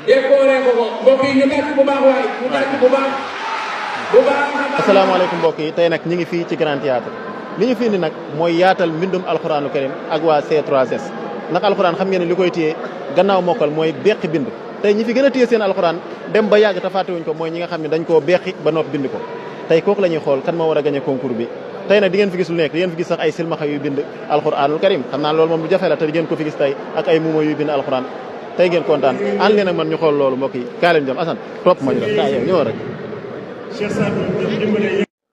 décoré ko ko mbokk yi ñu tàcc bu baax waay ñu tàcc bu baax asalaamaaleykum mbokk yi tey nag ñu ngi fii ci Grand Théâtre li ñu fi indi nag mooy yaatal mbindum alxuraanu karim ak waa C3S ndax alxuraan xam ngeen ne li koy téye gannaaw mokkal mooy beqi bind tey ñi fi gën a téye seen alxuraan dem ba yàgg te fàttewuñ ko mooy ñi nga xam ne dañ koo beqi ba noppi bind ko tey kooku la ñuy xool kan moo war a gagné concours bi tey nag di ngeen fi gis lu nekk di ngeen fi gis sax ay silmaxa yuy bind alxuraanul karim xam naa loolu moom lu jafe la te di ngeen ko fi gis tey ak ay muuma yuy bind alxuraan tey ngeen kontaan ànd leen ak man ñu xool loolu mbokk yi kaa leen jëm Assane topp ma ñu def kaa yow ñëw rek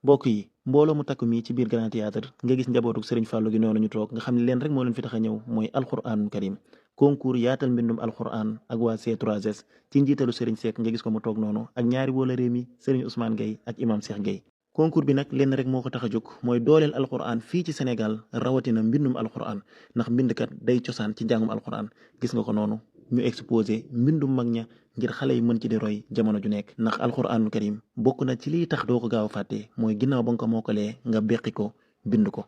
mbokk yi mbooloo mu takk mi ci biir Grand Théâtre nga gis njabootu Serigne Fallou gi noonu ñu toog nga xam ne leen rek moo leen fi tax a ñëw mooy alxuraanul karim concours yaatal mbindum alxuraan ak waa C3S ci njiitalu Serigne Seck nga gis ko mu toog noonu ak ñaari wóola réew mi Serigne Ousmane Gueye ak Imam Cheikh Gueye concours bi nag leen rek moo ko tax a jóg mooy dooleel alxuraan fii ci Sénégal rawatina mbindum alxuraan ndax mbindkat day cosaan ci njàngum alxuraan gis nga ko noonu ñu exposé mbindum mag ña ngir xale yi mën ci di roy jamono ju nekk ndax alxuraanul karim bokk na ci liy tax doo ko gaaw a fàtte mooy ginnaaw ba nga ko mokkalee nga beqi ko bind ko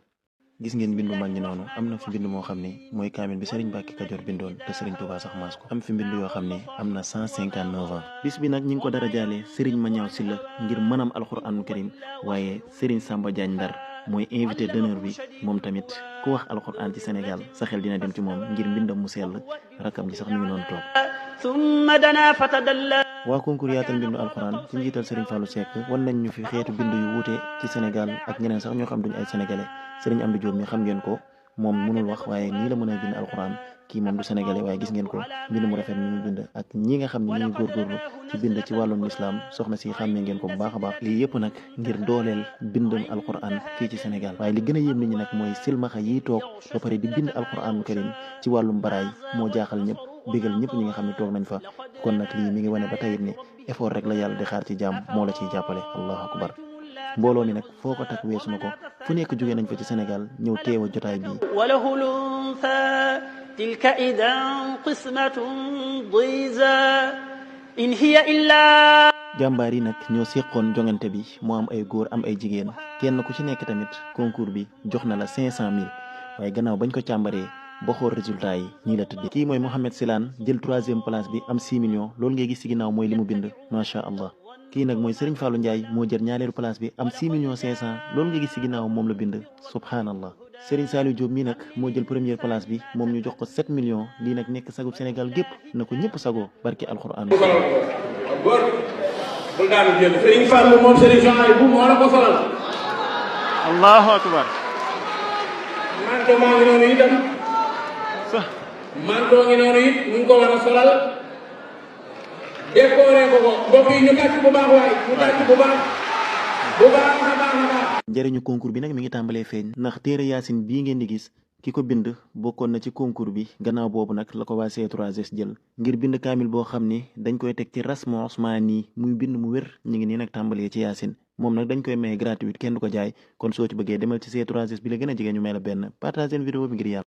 gis ngeen mbindu mag ñi noonu am na fi mbind moo xam ne mooy kaamil bi Serigne Mbacke Kajoor bindoon te Serigne Touba sax maas ko am fi mbind yoo xam ne am na 159 ans bis bi nag ñi ngi ko dara jaale Serigne Mañaw Silla ngir mënam alxuraanul karim waaye Serigne Samba Diagne Ndar mooy invité d'honneur bi moom tamit ku wax alxuraan ci Sénégal sa xel dina dem ci moom ngir mbindam mu sell rakam ji sax mi ngi noonu toog waa concours yaatal mbindu alxuraan ci njiital Serigne Fallou Seck wan nañ ñu fi xeetu bind yu wuute ci Sénégal ak ñeneen sax ñoo xam duñu ay sénégalais Serigne Amdi Diop mi xam ngeen ko moom mënul wax waaye nii la mën a bind alxuraan kii moom du sénégalais waaye gis ngeen ko mbind mu rafet mi mu bind ak ñi nga xam ne ñu ngi góorgóorlu ci bind ci wàllum lislaam soxna si xàmmee ngeen ko bu baax a baax lii yëpp nag ngir dooleel bindum alxuraan fii ci Sénégal waaye li gën a yéem nit ñi nag mooy silmaxa yi toog ba pare di bind alxuraanul karim ci wàllum baraay moo jaaxal ñëpp bégal ñëpp ñi nga xam ne toog nañ fa kon nag lii mi ngi wane ba tayit ni effort rek la yàlla di xaar ci jàmm moo la ciy jàppale allahu akbar mbooloo mi nag foo ko takk weesu na ko fu nekk jógee nañ fa ci Sénégal ñëw teewa jotaay bii walahu lunsa tilka idan qismatun diza in hiya illa jàmbaar yi nag ñoo seqoon jongante bi moo am ay góor am ay jigéen kenn ku ci nekk tamit concours bi jox na la 500 000 waaye gannaaw bañ ko càmbaree ba xool résultat yi nii la tëddee kii mooy Mohamed Silane jël 3e place bi am 6 millions loolu ngay gis ci ginnaaw mooy li mu bind macha allah kii nag mooy Serigne Fallou Ndiaye moo jël ñaareelu place bi am 6 millions 500 loolu nga gis ci ginnaaw moom la bind subhanallah Serigne Saliou Diop mii nag moo jël 1e place bi moom ñu jox ko 7 millions lii nag nekk sagub Sénégal gépp na ko ñëpp sagoo barki alxuraan bul daanu jël Serigne Fallou moom Serigne Jean bu moo la ko solal allahu akbar manto maa ngi noonu itam manto ngi noonu it ñu ngi ko war a solal décoré ko ko mbokk yi ñu tàcc bu baax waay ñu tàcc bu baax a baax njëriñu concours bi nag mi ngi tàmbalee feeñ ndax téere yaasin bii ngeen di gis ki ko bind bokkoon na ci concours bi gannaaw boobu nag la ko waa C3S jël ngir bind kaamil boo xam ni dañ koy teg ci rasmu osmaani muy bind mu wér ñu ngi nii nag tàmbalee ci yaasin moom nag dañ koy maye gratuit kenn du ko jaay kon soo ci bëggee demal ci C3S bi la gën a jege ñu may la benn partage vidéo bi ngir yàlla